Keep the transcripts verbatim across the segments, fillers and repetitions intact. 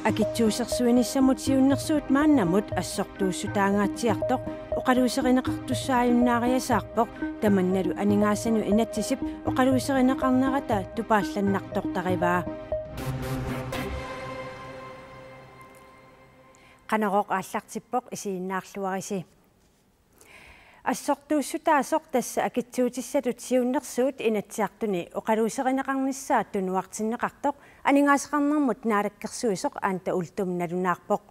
Akitsuusersuinissamut siunnersuut maannamut assortuussutaangaatsiartoq oqaluuserineqartussaajunnaariasaarpoq, tamannalu aningaasanut inatsisip oqaluuserineqarnerata tupaallannartortarivaa. Qanorooq aallartippoq, isiginnaarluarisi. Assortuussutaasoq, tassa akitsuutissatut siunnersuut Inatsisartuni oqaluuserineqarnissaa tunuartinneqartoq, aningaasaqarnermut naalakkersuisoq Anda Uldum nalunaarpoq.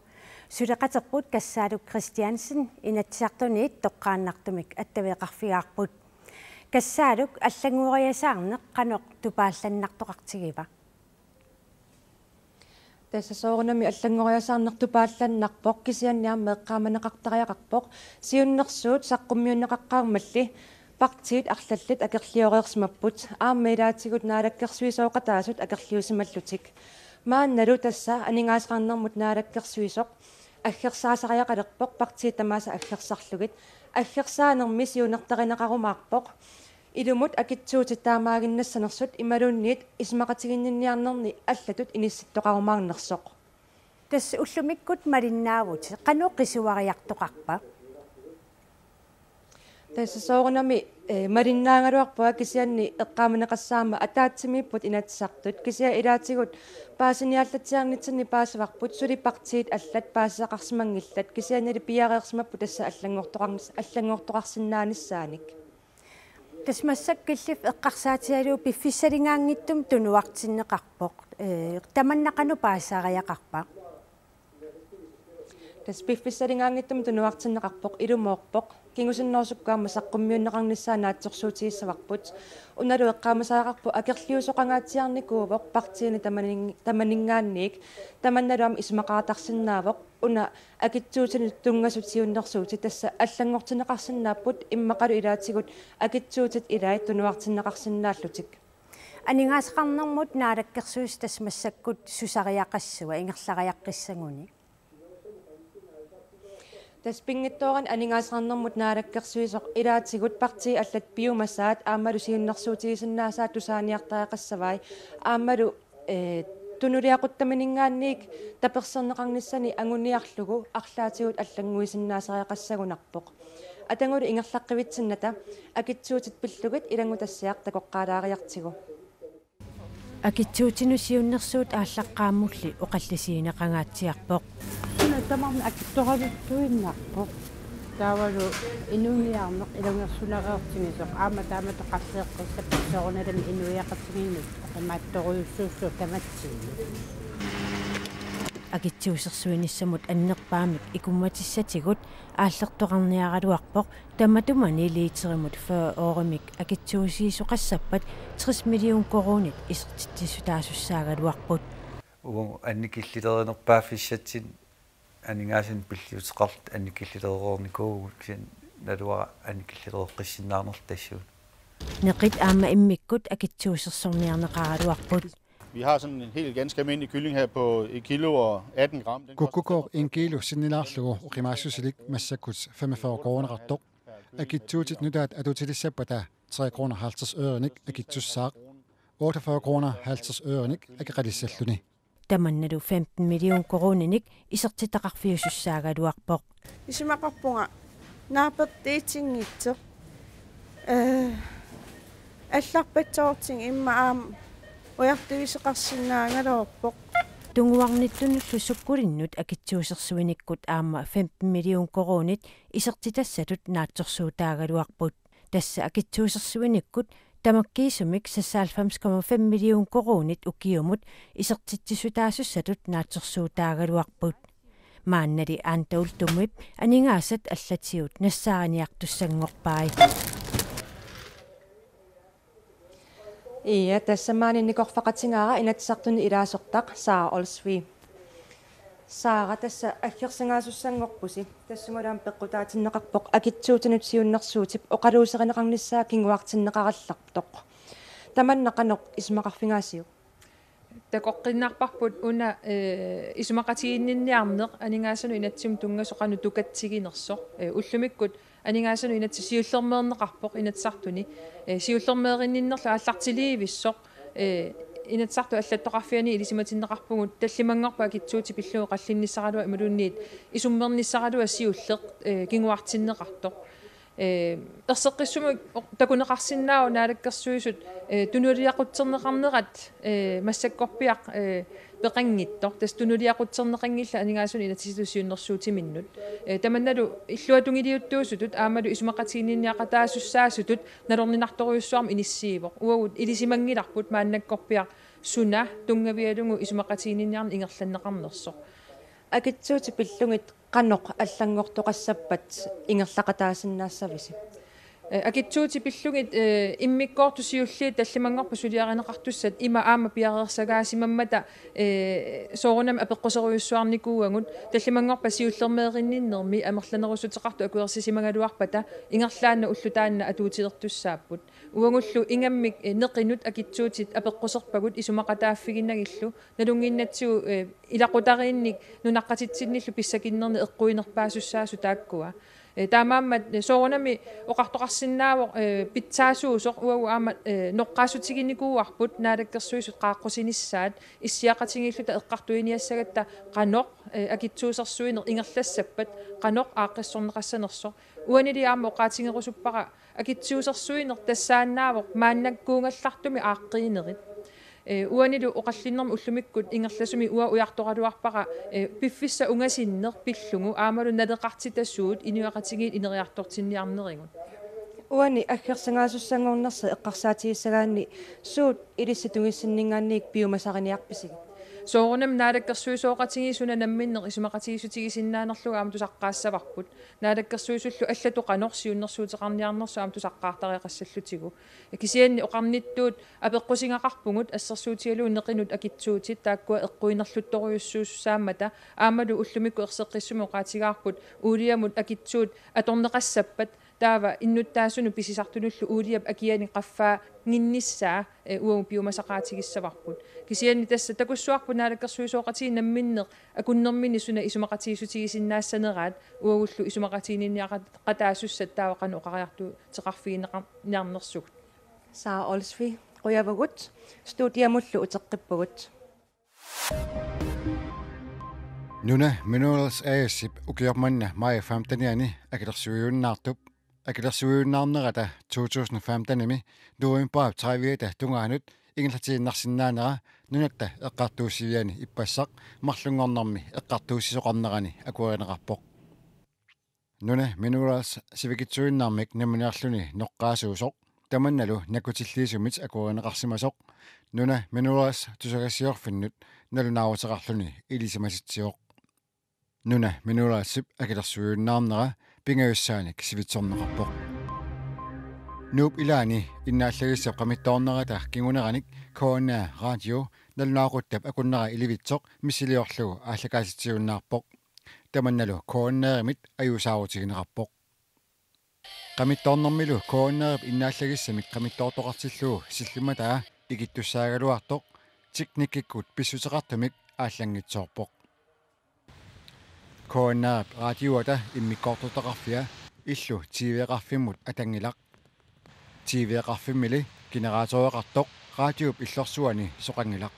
Suleqaterput Kassaaluk Kristiansen Inatsisartuniit toqqaannartumik attaveqarfigaarput. Kassaaluk, allanngoriasaarneq qanoq tupaallannartoqartigiva? Tassa soorunami allanngoriasaarneq tupaallannarpoq, kisianni aamma eqqaamaneqartariaqarpoq siunnersuut saqqummiunneqaqqaarmalli partiit arlallit akerlioreersimapput, aamma ilaatigut naalakkersuisooqataasut akerliusimallutik. Maannalu tassa aningaasaqarnermut naalakkersuisoq aggersaasariaqalerpoq partiit tamaasa aggersarlugit. Aggersaanermi siunertarineqarumaarpoq. Ilumut akitsuutit taamaaginnassanersut imaluunniit isumaqatiginninniarnerni allatut inissittoqarumaarnersoq. Tassa ullumikkut malinnaavutit, qanoq qisuariartoqarpa? Tassa soorunami, eh, malinnaagaluarpunga, kisianni eqqaamaneqassaaq aamma ataatsimiipput Inatsisartut. Kisianni ilaatigut paasiniaallatsiarnitsinni paasivarput, suli partiit allat paasisaqarsimanngillat, kisiannili piareersimapput tassa allanngortoqarnis-, allanngortoqarsinnaanissaanik. Tassa massakkut killif eqqarsaatigalugu piffissaligaanngitsumik tunuartinneqarpoq. Ee, tamanna qanoq paasisariaqarpa? Tassa piffissaligaanngitsumik tunuartinneqarpoq, ilumoorpoq. Kingusinnerusukkut aamma saqqummiunneqarnissaa naatsorsuutigissavarput. Unalu eqqaamasariaqarpoq akerliusoqangaatsiarnikuuvoq partiini tamanin-, tamaninngaanniit. Tamannalu aamma isumaqartarsinnaavoq. Una akitsuutinut tunngasut siunnersuutit tassa allanngortinneqarsinnaapput, immaqalu ilaatigut akitsuutit ilaat tunuartinneqarsinnaallutik. Aningaasaqarnermut naalakkersuisoq tassa massakkut susariaqassava ingerlariaqqissaguni? Tassa pinngitsoorani aningaasaqarnermut naalakkersuisoq ilaatigut partiit allat piumasaat aammalu siunnersuutigisinnaasaat tusaaniartariaqassavai, aammalu, eh, tunuliaquttamininngaanniit taperserneqarnissani anguniarlugu arlaatigut allannguisinnaasariaqassagunarpoq. Atagulu ingerlaqqivitsinnata akitsuutit pillugit ilanngutassiaq takoqqaalaariartigu. Akitsuutinut siunnersuut aallaqqaammulli oqallisigineqangaatsiarpoq. Una tamarmi akitsoraluttuinnarpoq. Taavalu inuuniarneq ilungersunareertigisoq aamma taamatut qalleeqqissapput soorunalimi inuiaqatigiinnut oqimaatsorujussuussuup tamatsinnut. Akitsuusersuinissamut annerpaamik ikummatissatigut aallertoqarniaraluarpoq, tamatumani liiterimut fyrre eurimik akitsuusiisoqassappat tres million koruunit isertitsissutaasussaagaluarput. Uagut annikillilerinerpaaffissatsinni aningaasanik pilliuteqarluta annikillilereernikuuvugut, kisianni naluara annikillilereqqissinnaanerluta tassuuna. Neqit aamma immikkut akitsuusersorniarneqaraluarput. Vi har sådan en helt ganske almindelig kylling her på et kilo og atten gram. Den koster Kukkukooq en kilo sinnilaarlugu oqimaassusilik massakkut femogfyrre kroneqartoq. Akitsuutit nutaat atuutilissappata tre kroner halvtreds ørenik akitsussaaq. Otteogfyrre kroner halvtreds ørenik akeqalissalluni. Tamannalu femten million koruuninik isertitaqarfiusussaagaluarpoq. Isumaqarpunga naapertuutinngitsoq. Eh, allarpassuartigut immaqa aamma ujartuisoqarsinnaagaluarpoq. Tunguarnittunullu sukkulinnut akitsuusersuinikkut aamma femten million koruunit isertitassatut naatsorsuutaagaluarput. Tassa akitsuusersuinikkut tamakkiisumik seksoghalvfems komma fem million koruunit ukiumut isertitsissutaasussatut naatsorsuutaagaluarput. Maannali Anda Uldumip aningaasat allatigut nassaariniartussanngorpai. Ia, tassa maani nikorfaqatigaara Inatsisartuni ilaasortaq Sara Olsvig. Sara, tassa aggersagaasussanngorpusi. Tassungalu aamma peqqutaatinneqarpoq akitsuutinut siunnersuutip oqaluuserineqarnissaa kinguartinneqarallartoq. Tamanna qanoq isumaqarfigaasiuk? Takoqqinnarparput una, eh, isumaqatiginninniarneq aningaasanut inatsimmut tunngasoq qanoq tukatsiginersoq. Eh, ullumikkut aningaasanut inatsit siullermeerneqarpoq Inatsisartuni. Eh, siullermeerinninnerlu aallartiliivissoq, eh, Inatsisartut allattoqarfianni ilisimatinneqarpugut tallimanngorpat akitsuutit pillugit oqallinnissaraluaq imaluunniit isummernissaraluaq siulleq, eh, kinguartinneqartoq. Eh, erseqqissumik oq-, takuneqarsinnaavoq Naalakkersuisut, eh, tunuliaqutserneqarnerat, eh, massakkorpiaq, eh, peqanngitsoq. Tassa tunuliaqutserneqanngillat aningaasanut inatsisitut siunnersuutiminnut. Eh, tamannalu illuatungiliuttuusutut aammalu isumaqatiginninniaqataasussaasutut nalorninartorujussuarmik inissiivoq. Uagut ilisimanngilarput maannakkorpiaq suna tunngavigalugu isumaqatiginninniarneq ingerlanneqarnersoq. Akitsuutit pillugit qanoq allanngortoqassappat ingerlaqataasinnaassavisi? Eh, akitsuutit pillugit, eh, immikkoortut siulliit tallimanngorpat suliarineqartussat ima aamma piareersagaasimammata, eh, soorunami apeqquserujussuarnikuuagut. Tallimanngorpat siullermeerinninnermi amerlanerussuteqartut akuersisimagaluarpata ingerlaannaq ulloq taanna atuutilertussaapput. Uagullu ingammik, eh, neqinut akitsuutit apeqquserpagut isumaqataaffiginagillu, nalunnginnatsigu, eh, ilaqutariinnik nunaqqatitsinnillu pissakinnernik eqquinerpaasussaasut taakkua. Eh, taamaammat, eh, soorunami oqartoqarsinnaavoq, eh, pitsaasuusoq uagut aamma, eh, noqqaassutiginikuuarput Naalakkersuisut qaaqqusinissaat issiaqatigiilluta eqqartuiniassagatta qanoq, eh, akitsuusersuineq ingerlassappat qanoq aaqqissorneqassanersoq. Uanili aamma oqaatigerusuppara akitsuusersuineq tassaannaavoq maannakkuugallartumik aaqqiinerit. Eh, uanilu oqallinnermi ullumikkut ingerlasumi uanga ujartoraluarpara, eh, piffissaq ungasinneq pillugu aammalu naleqartitasuut inuiaqatigiit ineriartortinniarnerigut. Uani aggersagaasussanngornersi eqqarsaatigissagaanni suut ilissi tungissinninngaanniit piumasariniarpisigit? Soorunami naalakkersuisooqatigiit suna namminneq isumaqatigiissutigisinnaanerlugu aamma tusaqqaassavarput. Naalakkersuisullu allatut qanoq siunnersuuteqarniarnersoq aamma tusaqqaartariaqassallutigu. Kisianni oqarnittut apeqqusingaqarpugut assersuutigalugu neqinut akitsuutit taakkua eqquinerluttorujussuussaammata aammalu ullumikkut erseqqissumik oqaatigaarput uuliamut akitsuut atorneqassappat taava innuttaasunut pisisartunullu uuliap akiani qaffaannginnissaa, eh, uagut piumasaqaatigissavarput. Kisianni tassa takussuarput naalakkersuisooqatigiit namminneq akunnerminni suna isumaqatigiissutigisinnaassaneraat uagullu isumaqatiginninniaqataasussat taava qanoq oqariartuuteqarfigineqarniarnersugut. Sara Olsvig, qujavugut, studiamullu uteqqippugut. Nuna Minerals A/S-ip ukioq manna maj femtenianni akilersuiunnaartup, akilersuiunnaarnerata to tusind femtenimi novembarip trediviata tungaanut ingerlatiinnarsinnaanera Nunatta Eqqartuussiviani ippassaq marlunngornermi eqqartuussisoqarnerani akuerineqarpoq. Nuna Minerals sivikitsuinnarmik nammineerluni noqqaasuusoq, tamannalu nakkutilliisumit akuerineqarsimasoq, Nuna Minerals tusagassiorfinnut nalunaaruteqarluni ilisimatitsivoq. Nuna Mineralsip akilersuiunnaarnera pingajussaanik sivitsorneqarpoq. Nuup ilaani innaallagissap qamittoornerata kinguneranik K N R Radio nalunaaquttap akunnera ilivitsoq missiliorlugu aallakaatitsiuunnaarpoq. Tamannalu K N R-imit ajuusaarutigineqarpoq. Qamittoornermilu K N R-ip innaallagissamik qamittoortoqartillugu sillimmataa ikittussaagaluartoq teknikkikkut pissuteqartumik aallanngitsoorpoq. K N R-ip raatiuata immikkoortortaqarfia illu T V-qarfimmut atanngilaq. T V-qarfimmili generatoreqartoq raatiup illorsuani soqanngilaq.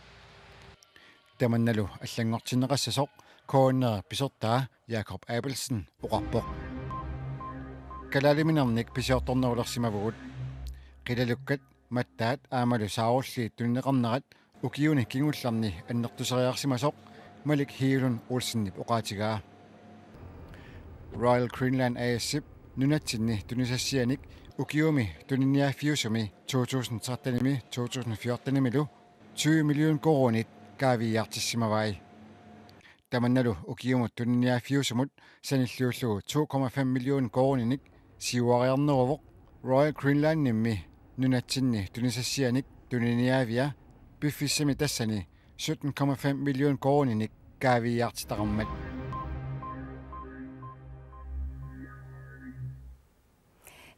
Tamannalu allanngortinneqassasoq K N R-ip pisortaa Jakob Abelsen oqarpoq. Kalaaliminernik pisiortornerulersimavugut. Qilalukkat, mattaat aammalu saarulliit tunineqarnerat ukiuni kingullerni annertuseriarsimasoq Malik Hegelund Olsenip oqaatigaa. Royal Greenland A/S-ip nunatsinni tunisassianik ukiumi tuniniaaffiusumi to tusind trettenimi to tusind fjortenimilu tyve million koruunit kaaviiaartissimavai. Tamannalu ukiumut tuniniaaffiusumut sanilliullugu to komma fem million koruuninik siuariarneruvoq Royal Greenlandimi nunatsinni tunisassianik tuniniaavia piffissami tassani sytten komma fem million koruuninik kaaviiaartitaqarmat.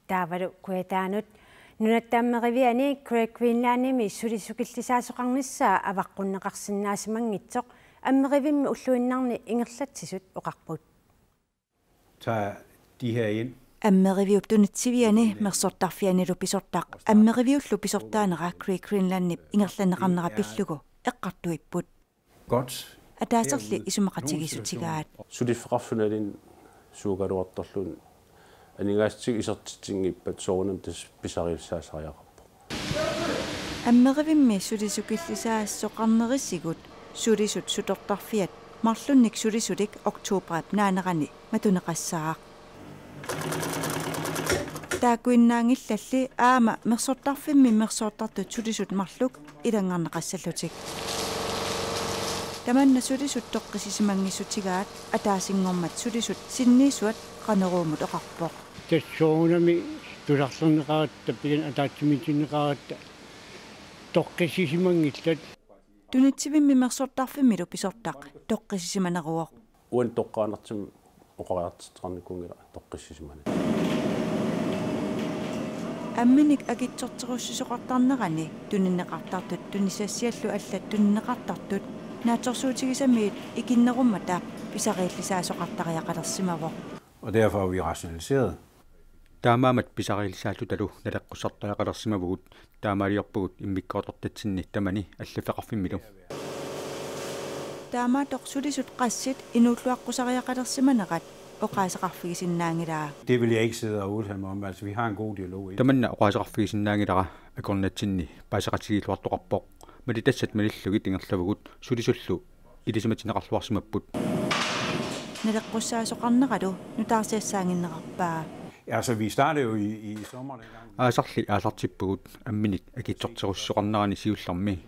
Taavalu Kujataanut. Nunatta Ammeriviani Great Greenlandimi suli sukillisaasoqarnissaa avaqqunneqarsinnaasimanngitsoq Ammerivimmi ulluinnarni ingerlatsisut oqarput. Tager de her ind, Ammeriviup tunitsiviani mersortarfianilu pisortaq Ammeriviullu pisortaanera Great Greenlandip ingerlanneqarnera pillugu eqqartuipput. Godt. Ataaserli isumaqatigiissutigaat. Suliffeqarfinnut suugaluartorluunniit aningaasatigut isertitsinngippat soorunami tassa pisariillisaasariaqarpoq. Ammerivimmi sulisukillisaasoqarnerisigut sulisut sutortarfiat marlunnik sulisulik oktoberip naanerani matuneqassaaq. Taakkuinnaanngillalli aamma mersortarfimmi mersortartut sulisut marluk ilanngarneqassallutik. Tamanna sulisut toqqissisimanngissutigaat ataasinngormat sulisut sinniisuat Qanoruumut oqarpoq. Tassuunami tusarlerneqaratta pian ataatsimiitinneqaratta toqqissisimanngillat. Tunitsivimmi mersortarfimmilu pisortaq toqqissisimaneruvoq. Uani toqqaannartumik oqariartortitaqarnikuunngilaq toqqissisimaneq. Amminik akitsorterussisoqartarnerani tunineqartartut tunisassiallu allat tunineqartartut naatsorsuutigisamiit ikinnerummata pisariillisaasoqartariaqalersimavoq. Og derfor har vi rationaliseret. Taamaammat pisariillisaallutalu naleqqussartariaqalersimavugut, taamaaliorpugut immikkoortortatsinni tamani allaffeqarfimmilu. Taamaattoq sulisut qassit inuulluaqqusariaqalersimanerat oqaaseqarfigisinnaanngilaa. Det vil jeg ikke sidde og udtale mig om. Altså, vi har en god dialog. Tamanna oqaaseqarfigisinnaanngilara, akornatsinni paaseqatigiilluartoqarpoq. Malitassat malillugit ingerlavugut sulisullu ilisimatinneqarluarsimapput. Naleqqussaasoqarneralu nutaarsiassaannginnerarpaa. Altså, vi starter jo i, i sommer dengang. Aasarli aallartippugut amminik akitsorterussisoqarnerani siullermi.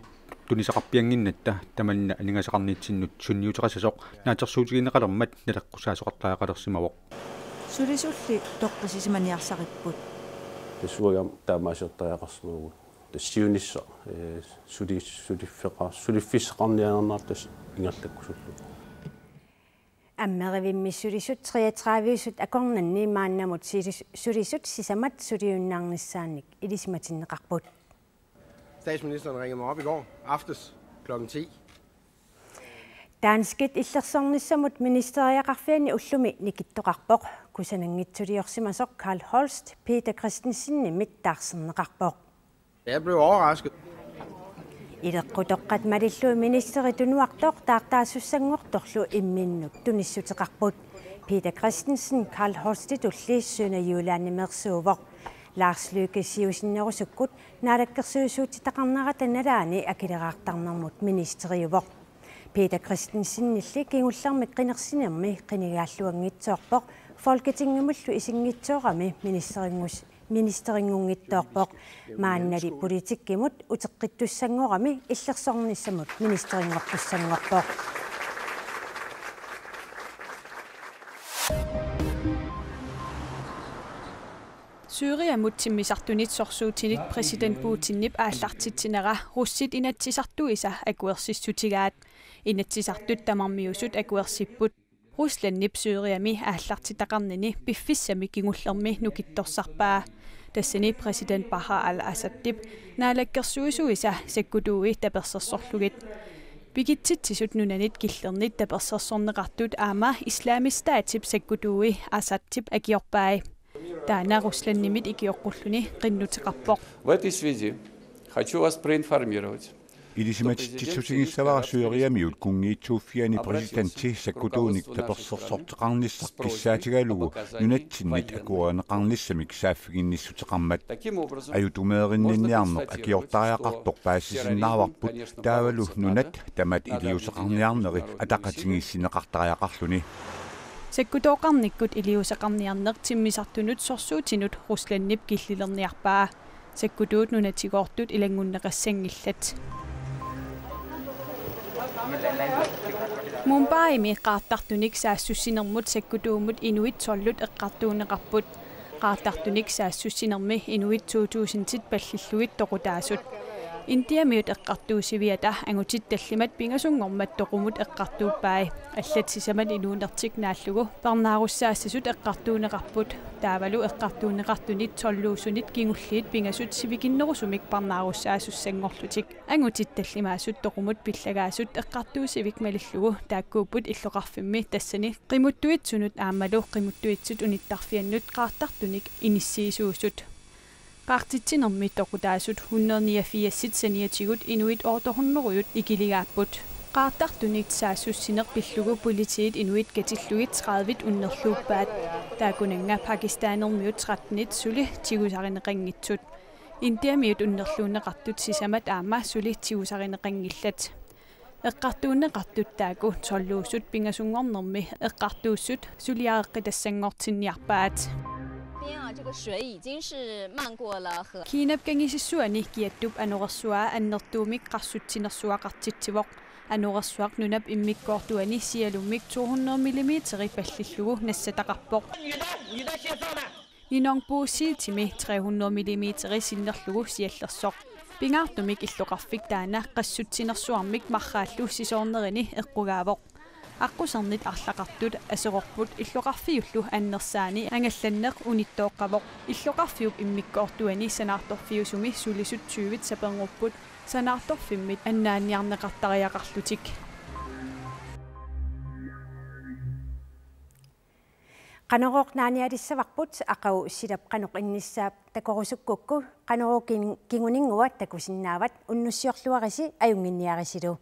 Tunisaqarpiannginnatta tamanna aningaasaqarnitsinnut sunniuteqassasoq naatsorsuutigineqalermat naleqqussaasoqartariaqalersimavoq. Sulisulli toqqissisimaniarsaripput. Tassuugami taamaasiortariaqarsimavugut. Tassa siunissaq, eh, suli-, suliffeqa-, suliffissaqarniarnerata tassa ingerlakkusullugu. Ammerivimmi sulisut treogtredive-sut akornanni maannamut silis-, sulisut sisamat suliunnaarnissaannik ilisimatinneqarput. Statsministeren ringede mig op i går aftes klokken ti. Danskit illersornissamut ministeriaqarfianni ullumi nikittoqarpoq. Kusananngitsuliorsimasoq Karl Holst Peter Christensenimit taarserneqarpoq. Jeg blev overrasket. Ileqqutoqqat malillugit ministerit tunuartoq taartaassussanngortorlu imminnut tunissuteqarput. Peter Christensen Karl Holstitulli Sønderjyllandimeersuuvoq. Lars Løkke Siusinnerusukkut naalakkersuisuutitaqarnerata nalaani akileraartarnermut ministeriuvoq. Peter Christensenilli kingullermik qinersinermi qinigaalluanngitsoorpoq, Folketingimullu isinngitsoorami ministeringus-, ministerinngunngitsoorpoq. Maannali politikkimut uteqqittussanngorami illersornissamut ministerinngortussanngorpoq. Syriamut timmisartunit sorsuutinit præsident Putinip aallartitsinera russit inatsisartuisa akuersissutigaat. Inatsisartut tamarmiusut akuersipput Ruslandip Syriami aallartitaqarnini piffissami kingullermi nukittorsarpaa. Tassani præsident Bashar al-Assadip naalakkersuisuisa sakkutuui tapersersorlugit. Pikitsitsisut nunanit killernit tapersersorneqartut aamma Islamisk Statip sakkutuui Assadip akiorpai. Taanna Ruslandimit ikioqqulluni qinnuteqarpoq. В этой связи хочу вас проинформировать. Ilisimatitsissutigissavara Syriamiut kunngiitsuuffiani præsidenti sakkutuunik tapersersorteqarnissaq kissaatigalugu nunatsinnit akuerineqarnissamik saaffiginnissuteqarmat. Ajutumeerinninniarneq akiortariaqartoq paasisinnaavarput, taavalu nunat tamat iliuuseqarniarneri ataqatigiissinneqartariaqarluni. Sakkutooqarnikkut iliuuseqarniarneq timmisartunut sorsuutinut Ruslandip killilerniarpaa. Sakkutuut nunatigoortut ilanngunneqassanngillat. Mumbaimi qaartartunik saassussinermut sakkutuumut inuit tollut eqqartuunneqarput. Qaartartunik saassussinermi inuit to tusindit pallillugit toqutaasut. Indiamiut eqqartuussiviata angutit tallimat pingasunngormat toqumut eqqartuuppai. Allat sisamat inuunertik naallugu parnaarussaassasut eqqartuunneqarput. Taavalu eqqartuunneqartunit tolvuusunit kingulliit pingasut sivikinnerusumik parnaarussaasussanngorlutik. Angutit tallimaasut toqumut pillagaasut eqqartuussivik malillugu taakkuupput illoqarfimmi tassani qimuttuitsunut aammalu qimuttuitsut unittarfiannut qaartartunik inissiisuusut. Qaartitsinermi toqutaasut hundrede niogfirsit saniatigut inuit otte hundrede ikiligaapput. Qaartartunik saassussineq pillugu politiit inuit katillugit tredive unnerluuppaat. Taakunannga Pakistanermiut tretten suli tigusarineqanngitsut. Indiamiut unnerluunneqartut sisamat aamma suli tigusarineqanngillat. Eqqartuunneqartut taakku tolvuusut pingasunngornermi eqqartuussut suliareqqitassanngortinniarpaat. 边啊，这个水已经是漫过了河。 Kiinap kangisissuani kiattup anorersuaa annertuumik qarsutsinersuaqartitsivoq. Anorersuaq nunap immikkoortuani sialummik to hundrede millimeteri pallillugu nassataqarpoq. Ninoorpuussiitimi tre hundrede millimeteri sinnerlugu siallersoq. Pingaartumik illoqarfik taanna qassutsinersuarmik marraallu sisoornerini eqqugaavoq. Aqqusernit arlaqartut aserorput illoqarfiullu annersaani angallanneq unittooqqavoq. Illoqarfiup immikkoortuani sanaartorfiusumi sulisut tyvit saperngorput sanaartorfimmit annaanniarneqartariaqarlutik. Qanorooq naanialissavarput, aqagu silap qanoq innissaap takorusukkukku, Qanorooq kin-, kinguninngua takusinnaavat, unnussiorluarisi ajunnginniarisilu.